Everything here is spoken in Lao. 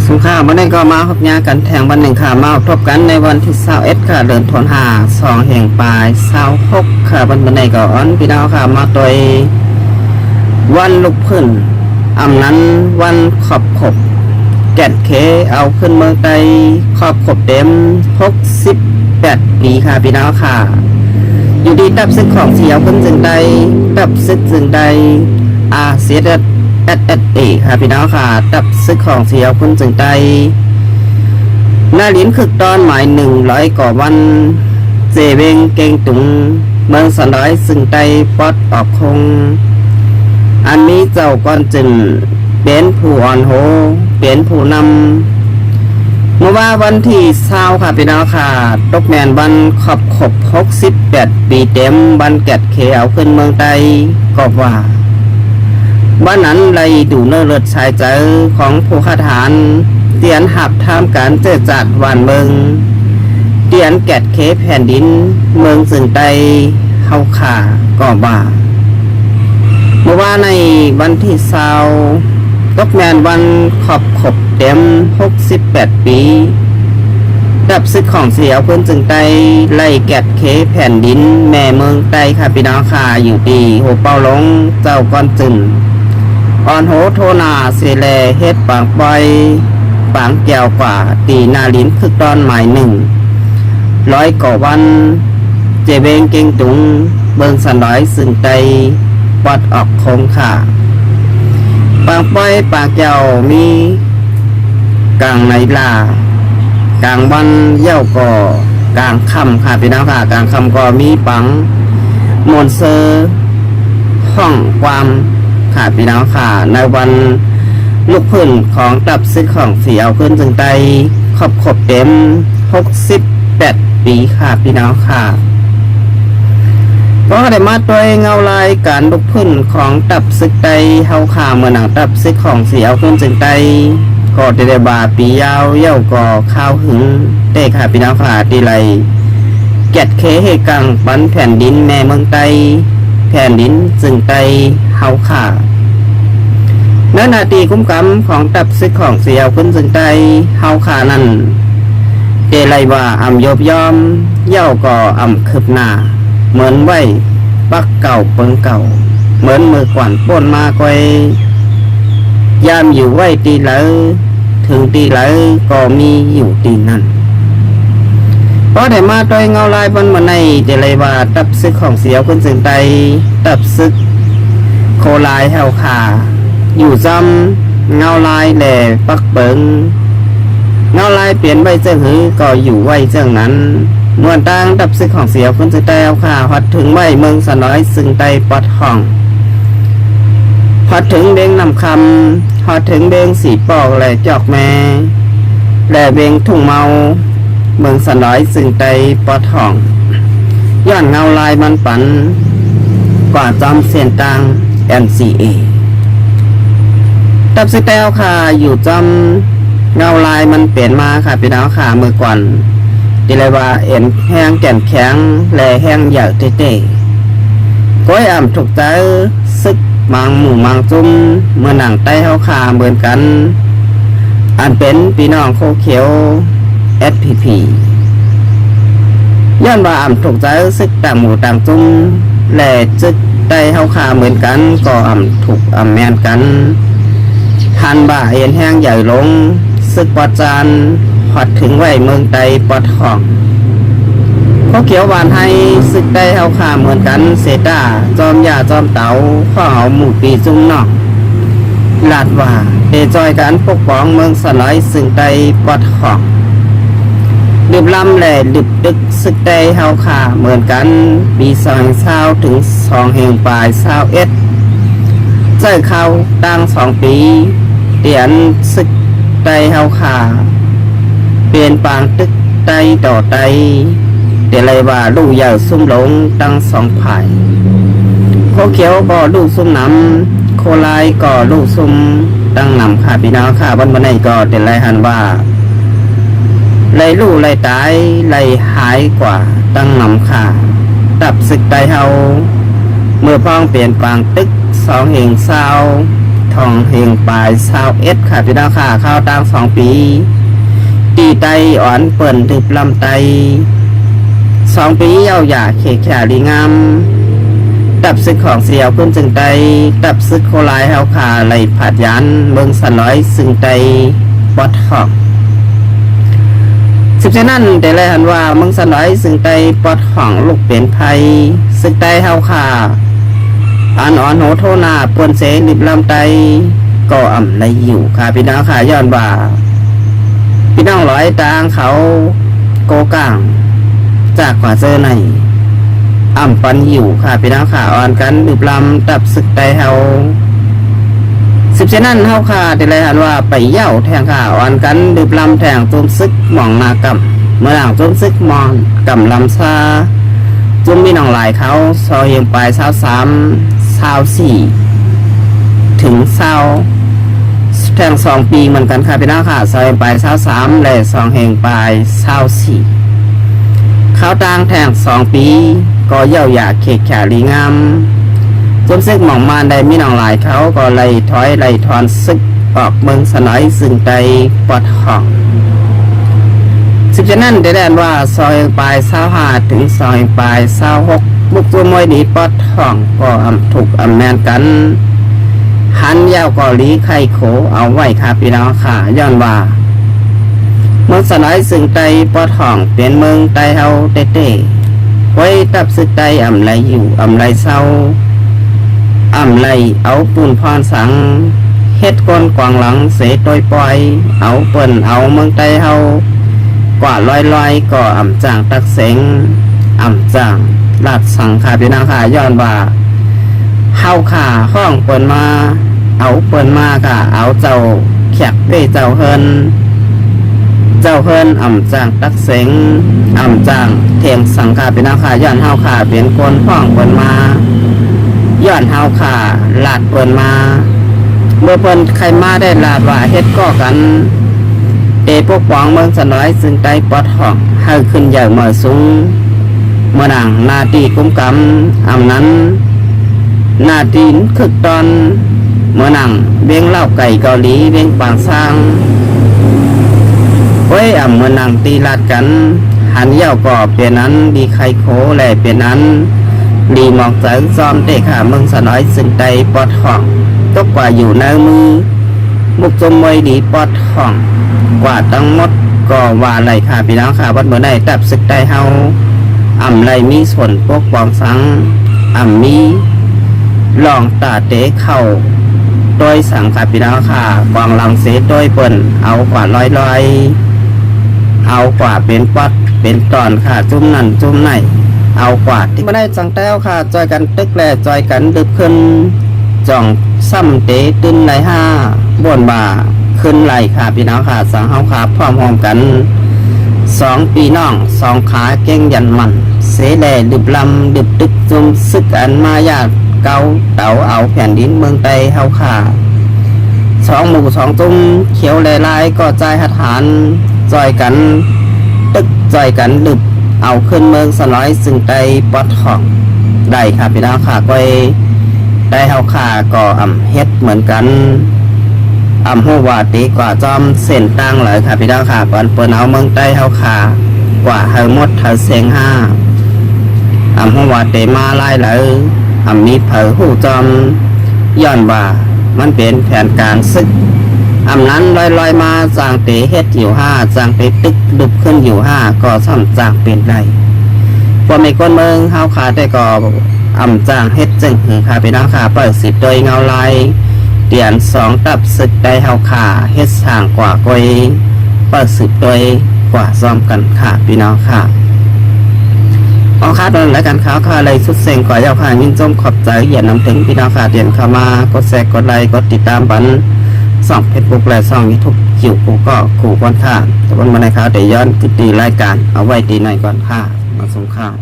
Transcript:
ສົງຄາມ ມື້ນີ້ກໍມາພົບຍາກັນແທ່ງວັນໜຶ່ງຄ່ະ ມາພົບກັນໃນວັນທີຊາວເອັດຄ່ະ ເດືອນໂທນຫ້າ ສອງເຮງປາຍຊາວຫົກຄ່ະ. ວັນ ມື້ນີ້ກໍອອນພີ່ນ້ອງຄ່ະ ມາໂດຍວັນລຸກຟື້ນ ອຳນັນວັນຂອບຄົບ ແກ່ນເຄເອົາຂຶ້ນເມືອງໄຕ້ ຂອບຄົບເຕັມຫົກສິບແປດປີຄ່ະ ພີ່ນ້ອງຄ່ະ. ຢູ່ທີ່ຕັບຊຶກຂອງສີເອົາຂຶ້ນເຊີງໃຕ້ ຕັບຊຶກເຊີງໃຕ້ ອາ ຊີ ເອັສ ເອັສ ເອັສ ເອ ຄ່ະ ພີ່ນ້ອງຄ່ະ. ຕັບຊຶກຂອງສີເອົາຂຶ້ນເຊີງໃຕ້ ນາລິນຄຶກຕອນໝາຍໜຶ່ງ ຮ້ອຍກວ່າວັນ ເຈເວັງເກັງຕຸງ ເມືອງສະດອຍເຊີງໃຕ້ ປອດອອກຄົງ ອັນມີເຈົ້າກ່ອນຈຶນ ເປັນຜູ້ອ່ອນໂຮ ເປັນຜູ້ນຳ. ເມື່ອວານວັນທີຊາວຄ່ະ ພີ່ນ້ອງຄ່ະ ຕົກແມ່ນວັນຂອບຄົບຫົກສິບແປດປີເຕັມ ວັນແກ່ນເຄເອົາຂຶ້ນເມືອງໄຕ້ ກໍວ່າ ວັນນັ້ນໄດ້ດູເນື້ອເລືອດສາຍໃຈຂອງຜູ້ຂ້າທະຫານ ທີ່ອັນຮັບທາມການເຈີຈາດຫວານເມືອງ ທີ່ອັນແກ່ນເຄແຜ່ນດິນເມືອງເຊີງໃຕ້ເຮົາຄ່ະ ກໍວ່າ ເມື່ອວານໃນວັນທີຊາວ ຕົກແມ່ນວັນຂອບຄົບເຕັມຫົກສິບແປດປີ ຕັບຊຶກຂອງສີເອົາຂຶ້ນເຊີງໃຕ້ ໄລ່ແກ່ນເຄແຜ່ນດິນແມ່ເມືອງໃຕ້ຄ່ະ ພີ່ນ້ອງຄ່ະ. ຢູ່ທີ່ໂຮເປົ່າຫຼົງ ເຈົ້າກ່ອນຈຶນ ອ່ອນໂຮໂທໜ້າເສແລ ເຮັດປາງປ່ອຍ ປາງແກວກວ່າ ທີ່ນາລິນຄຶກຕອນໝາຍໜຶ່ງ ຮ້ອຍກວ່າວັນ ເຈເວັງເກັງຕຸງ ເມືອງສະດອຍເຊີງໃຕ້ ປອດອອກຄົງຄ່ະ. ປາງປ່ອຍປາງແກວມີກາງໃນລາ ກາງວັນ ແລ້ວກໍກາງຄ່ຳຄ່ະ ພີ່ນ້ອງຄ່ະ. ກາງຄ່ຳກໍມີປາງມ່ວນເຊີ ຮ້ອງຄວາມຄ່ະ ພີ່ນ້ອງຄ່ະ. ໃນວັນລຸກຟື້ນຂອງຕັບຊຶກຂອງສີເອົາຂຶ້ນເຊີງໃຕ້ ຂອບຄົບເຕັມຫົກສິບແປດປີຄ່ະ ພີ່ນ້ອງຄ່ະ. ກໍໄດ້ມາໂດຍເງົາລາຍການລຸກຟື້ນຂອງຕັບຊຶກໄຕ້ເຮົາຄ່ະ ເມື່ອນຳຕັບຊຶກຂອງສີເອົາຂຶ້ນເຊີງໃຕ້ ກໍໄດ້ວ່າປີຍາວ ແລ້ວກໍຄາວຫຶງເດຄ່ະ ພີ່ນ້ອງຄ່ະ ທີ່ໄລ່ແກ່ນເຄເຮັດກາງປັນແຜ່ນດິນແມ່ເມືອງໃຕ້ ແຜ່ນດິນເຊີງໃຕ້ເຮົາຄ່ະ. ໃນໜ້າທີ່ກຸມກຳຂອງຕັບຊຶກຂອງສີເອົາຂຶ້ນເຊີງໃຕ້ເຮົາຄ່ະນັ້ນ ເດໄລ່ວ່າອຳໂຍບຢອມ ແລ້ວກໍອຳຄືບໜ້າ ເໝືອນໄວ້ປັກເກົ່າເປິງເກົ່າ ເໝືອນເມື່ອກ່ອນປົນມາກ່ອຍ ຍາມຢູ່ໄວ້ທີ່ໃດ ເຖິງທີ່ໃດກໍມີຢູ່ທີ່ນັ້ນ. ພໍໄດ້ມາໂດຍເງົາລາຍວັນມາໃນ ຈະໄດ້ວ່າຕັບຊຶກຂອງສຽວຂຶ້ນເຊີງໃຕ້ ຕັບຊຶກໂຄລາຍເຮົາຂ້າ ຢູ່ຊ້ຳເງົາລາຍແລປັກເປິງ ເງົາລາຍປ່ຽນໄວ້ເຊິ່ງຫື ກໍຢູ່ໄວ້ເຊິ່ງນັ້ນ. ເມື່ອຕ່າງດັບຊຶກຂອງສຽວຂຶ້ນເຊີງໃຕ້ເຮົາຂ້າ ຮອດເຖິງໄວ້ເມືອງສະໜອຍເຊິ່ງໃຕ້ປອດຫ້ອງ ຮອດເຖິງເວັງນ້ຳຄຳ ຮອດເຖິງເວັງສີປອກ ແລະ ຈອກແມ ແລະ ເວັງທຸ່ງເມົາ ເມືອງສະໜອຍເຊິ່ງໃຕ້ປອດຫ້ອງ ຍ້ອນເງົາລາຍມັນປັນກວ່າຈອມເສັ້ນທາງ ເອັນ ຊີ ເອ ດັບຊຶກແຕ່ເຮົາຂ້າຢູ່ຈອມເງົາລາຍມັນເປັນມາຄ່າ ພີ່ນ້ອງຂ້າ ເມື່ອກ່ອນ ທີ່ເລີຍວ່າເອັນແຮງແກ່ນແຂງ ແລະ ແຮງໃຫຍ່ເຕ້ໆ ໂກຍອຳທຸກໃຈຊຶກ ບາງໝູ່ບາງຈຸ້ມ ເມືອງໜັງໃຕ້ເຮົາຂ້າເໝືອນກັນ ອັນເປັນພີ່ນ້ອງໂຄຂຽວ ເອັສ ພີ ພີ ຍ້ອນວ່າອຳທຸກໃຈຊຶກຕ່າງໝູ່ຕ່າງຈຸ້ມ ແລະ ຊຶກໃຕ້ເຮົາຂ້າເໝືອນກັນ ກໍອຳທຸກອຳແມ່ນກັນ ຫັ້ນວ່າເອັນແຮງໃຫຍ່ລົງ ຊຶກປອດຈານ ຮອດເຖິງໄວ້ເມືອງໃຕ້ປອດຫ້ອງ ໂຄຂຽວຫວານໄຮ ຊຶກໃຕ້ເຮົາຂ້າເໝືອນກັນ ເສດຕາ ຈອມຢາຈອມເຕົາ ຂອງເຮົາໝູ່ປີ້ຈຸ້ມນ້ອງ ລາດວ່າ ເດຈອຍກັນປົກປ້ອງເມືອງສະໜອຍເຊິ່ງໃຕ້ປອດຫ້ອງ ລຶບລຳ ແລະ ລຶບຕຶກຊຶກໃຕ້ເຮົາຂ້າເໝືອນກັນ ປີສອງເຮງຊາວ ເຖິງສອງເຮງປາຍຊາວເອັດ ໃຊ້ຄາວຕ່າງສອງປີ ທີ່ອັນຊຶກໃຕ້ເຮົາຂ້າ ເປັນປາງຕຶກໃຕ້ຕໍ່ໃຕ້ ແຕ່ໄລວ່າລູກໃຫຍ່ຊຸ່ມລົງທັງສອງຝ່າຍ ໂຄຂຽວກໍລູກຊຸ່ມນຳ ໂຄລາຍກໍລູກຊຸ່ມຕັ້ງນຳຄ່າ ພີ່ນ້ອງຂ້າ ວັນມື້ນີ້ກໍແຕ່ໄລຫັ້ນວ່າ ໄລລູກໄລຕາຍໄລຫາຍກວ່າຕັ້ງນຳຄ່າ ດັບຊຶກໃຕ້ເຮົາ ເມື່ອພ້ອງເປັນປາງຕຶກສອງເຮງຊາວ ເ ສອງເຮງປາຍຊາວເອັດ ຄ່ະ ພີ່ນ້ອງຄ່ະ. ຂ່າວຕ່າງສອງປີ ຕີໄຕອ່ອນເປີ້ນ ລຶບລຳໄຕ ສອງປີເຍົາຢາເຂກຂຽວດີງາມ ຕັບຊຶກຂອງສຽວຂຶ້ນເຊີງໄຕ ຕັບຊຶກໂຄລາຍເຮົາຂ້າໄລ່ຜາດຢານ ເມືອງສະໜອຍເຊີງໄຕປອດຫ້ອງ. ສືບຈາກນັ້ນໄດ້ແລຫັນວ່າ ເມືອງສະໜອຍເຊີງໄຕປອດຫ້ອງ ລຸກເປັນໄພ ຊຶກໄຕເຮົາຂ້າ ອັນອ່ອນໂຫໂທໜ້າ ເປີ້ນເສລຶບລຳໄຕ ກໍອຳໄລຢູ່ຄ່ະ ພີ່ນ້ອງຄ່ະ. ຍ້ອນວ່າ ພີ່ນ້ອງຫຼອຍຕ່າງເຂົາ ໂກກາງ ຈາກກວ່າເຈີໃນ ອຳປັນຢູ່ຄ່ະ ພີ່ນ້ອງຄ່ະ ອ່ອນກັນລຶບລຳ ຕັບຊຶກໄຕເຮົາ. ສືບຈາກນັ້ນເຮົາຂ້າໄດ້ແລຫັນວ່າ ໄປເຍົາແທງຄ່ະ ອ່ອນກັນລຶບລຳແທງ ຈຸມຊຶກໝອງນາກຳ ເມືອງຈຸມຊຶກໝອງກຳລຳຊາ ຈຸມມີນ້ອງຫຼາຍເຂົາ ສອງເຮງປາຍຊາວສາມ ຊາວສີ່ ເຖິງຊາວ ແທງສອງປີເໝືອນກັນຄ່ະ ພີ່ນ້ອງຄ່ະ ສອງເຮງປາຍຊາວສາມ ແລະ ສອງເຮງປາຍຊາວສີ່. ຂ່າວຕ່າງແທງສອງປີ ກໍເຍົາຢາເຂກຂຽວດີງາມ ຈຸມຊຶກໝອງມານໄດ້ມີນ້ອງຫຼາຍເຂົາ ກໍໄລ່ຖອຍໄລ່ຖອນຊຶກ ອອກເມືອງສະໜອຍເຊີງໄຕປອດຫ້ອງ. ສືບຈາກນັ້ນໄດ້ແລນວ່າ ສອງເຮງປາຍຊາວຫ້າ ເຖິງສອງເຮງປາຍຊາວຫົກ ມຸກຈຸມມວຍດີປອດຫ້ອງ ກໍອຳທຸກອຳແມ່ນກັນ ຫັນຍາວກໍຫຼີໄຄໂຂເອົາໄວ້ຄ່ະ ພີ່ນ້ອງຄ່ະ. ຍ້ອນວ່າ ເມືອງສະໜອຍເຊີງໄຕປອດຫ້ອງ ເປັນເມືອງໄຕເຮົາແທ້ໆ ໂອ້ຍ ຕັບຊຶກໄຕອຳໄລຢູ່ ອຳໄລເຊົາ ອຳໄລເອົາປູນພອນສັງ ເຮັດກົນກວາງຫຼັງເສໂຕຍປ່ອຍ ເອົາເປີ້ນເອົາເມືອງໄຕເຮົາ ກວ່າລອຍໆ ກໍອຳຈ້າງຕັກເສັງ ອຳຈ້າງລາດສັງຄ່ະ ພີ່ນ້ອງຄ່ະ. ຍ້ອນວ່າ ເຮົາຂ້າຮ້ອງເພິ່ນມາ ເອົາເພິ່ນມາກະເອົາເຈົ້າແຂກເດ້ ເຈົ້າເຮືອນ ເຈົ້າເຮືອນອຳຈ້າງຕັກເສັງ ອຳຈ້າງແທງສັງຄ່ະ ພີ່ນ້ອງຄ່ະ. ຍ້ອນເຮົາຂ້າເປັນຄົນຮ້ອງເພິ່ນມາ ຍ້ອນເຮົາຂ້າລາດເພິ່ນມາ ເມື່ອເພິ່ນໄຄມາໄດ້ລາດວ່າ ເຮັດກໍກັນ ເຕປົກປ້ອງເມືອງສະໜອຍເຊີງໄຕປອດຫ້ອງ ໃຫ້ຂຶ້ນໃຫຍ່ເໝີສູງ ເມືອງໜ້າທີ່ກຸມກຳ ອຳນັ້ນ ໜ້າທີ່ຄຶກຕອນ ເມືອງ ວຽງລາວໄກເກົາຫຼີ ວຽງປາງຊ້າງ ໂອ້ຍ ອຳເມືອງທີ່ລາດກັນ ຫັນຍາວກໍເປັນອັນດີໄຄໂຂ ແລະ ເປັນອັນດີໝອກໃຈຊອມເດ້ຄ່ະ ເມືອງສະໜອຍເຊີງໄຕປອດຫ້ອງ ຕົກກວ່າຢູ່ໃນມື ມຸກຈຸມມວຍດີປອດຫ້ອງ ກວ່າທັງໝົດກໍວ່າໄດ້ຄ່ະ ພີ່ນ້ອງຄ່ະ. ວັດມື້ໃນຕັບຊຶກໄຕເຮົາ ອຳໄລມີສ່ວນປົກປ້ອງສັງ ອຳມີລອງຕາເຕເຂົ້າໂຕຍສັງຄ່ະ ພີ່ນ້ອງຄ່ະ. ກວາງຫຼັງເສໂຕຍເພິ່ນ ເອົາກວ່າລອຍໆ ເອົາກວ່າເປັນປັດເປັນຕອນຄ່ະ ຈຸມນັ້ນຈຸມໃນ ເອົາກວ່າ ມື້ໃນຈັ່ງແຕ້ວຄ່ະ ຊ່ອຍກັນຕຶກແລະຊ່ອຍກັນດຶບຂຶ້ນ ຈ່ອງຊ້ຳເຕຕື່ນໄລຫ້າ ບ່ອນວ່າຂຶ້ນໄລຄ່ະ ພີ່ນ້ອງຄ່ະ. ສັງເຮົາຄ່ະ ພ້ອມຮ່ວມກັນ ສອງພີ່ນ້ອງ ສອງຂາເກັ່ງຢັນໝັ້ນ ເສແລດຶບລຳດຶບຕຶກ ຈຸມຊຶກອັນມາຢາດເກົ່າ ເຕົາເອົາແຜ່ນດິນເມືອງໄຕເຮົາຄ່ະ. ສອງໝູ່ສອງຈຸ້ມ ຂຽວແລລາຍກໍຈ່າຍຫາດຫານ ຊ່ອຍກັນຕຶກ ຊ່ອຍກັນດຶບ ເອົາຂຶ້ນເມືອງສະໜອຍເຊີງໄຕປອດຫ້ອງໄດ້ຄ່ະ ພີ່ນ້ອງຄ່ະ. ກ້ອຍໄຕເຮົາຄ່ະກໍອຳເຮັດເໝືອນກັນ ອຳຮູ້ວ່າເຕກວ່າຈອມເສັ້ນຕ່າງເລີຍຄ່ະ ພີ່ນ້ອງຄ່ະ. ເພິ່ນ ເພິ່ນເອົາເມືອງໄຕເຮົາຄ່ະ ກວ່າໃຫ້ໝົດໃຫ້ເສັງຫ້າ ອຳຮູ້ວ່າເຕມາຫຼາຍເລີຍ ອຳມີໃຜຮູ້ຈອມ ຍ້ອນວ່າມັນເປັນແຜນການຊຶກ ອຳນັ້ນລອຍໆມາ ຈ້າງເຕເຮັດຢູ່ຫ້າ ຈ້າງເຕຕຶກດຶບຂຶ້ນຢູ່ຫ້າ ກໍຊ່ຳຈ້າງເປັນໄດ້. ພວກແມ່ນຄົນເມືອງເຮົາຄ່ະ ແຕ່ກໍອຳຈ້າງເຮັດຈຶ່ງຫືອຄ່ະ ພີ່ນ້ອງຄ່ະ. ປຶກສືບໂດຍເງົາລາຍ ຕຽນສອງຕັບຊຶກໄຕເຮົາຄ່ະ ເຮັດສ້າງກວ່າກ້ອຍ ປະສືບໂດຍກວ່າຊອມກັນຄ່ະ ພີ່ນ້ອງຄ່ະ. ເອົາຄ່ະ ຕອນລາຍການຂ່າວຄ່ະ ໄລສຸດເສັງ ຂໍເຈົ້າຄ່ະ ຍິນຊົມຂອບໃຈ ຢ້ຽມນຳເຖິງພີ່ນ້ອງຄ່ະ ທີ່ເຂົ້າມາກົດແຊ ກົດໄລ ກົດຕິດຕາມປັນຊ່ອງເຟສບຸກ ແລະ ຊ່ອງຢູທູບ ຢູ່ຄູ່ກໍຄູ່ຄົນຄ່ະ. ແຕ່ວັນມາໃນຂ່າວ ໄດ້ຍ້ອນກິດຕີລາຍການ ເອົາໄວ້ຕີໃນກ່ອນຄ່ະ ມາຊົມຂ່າວ.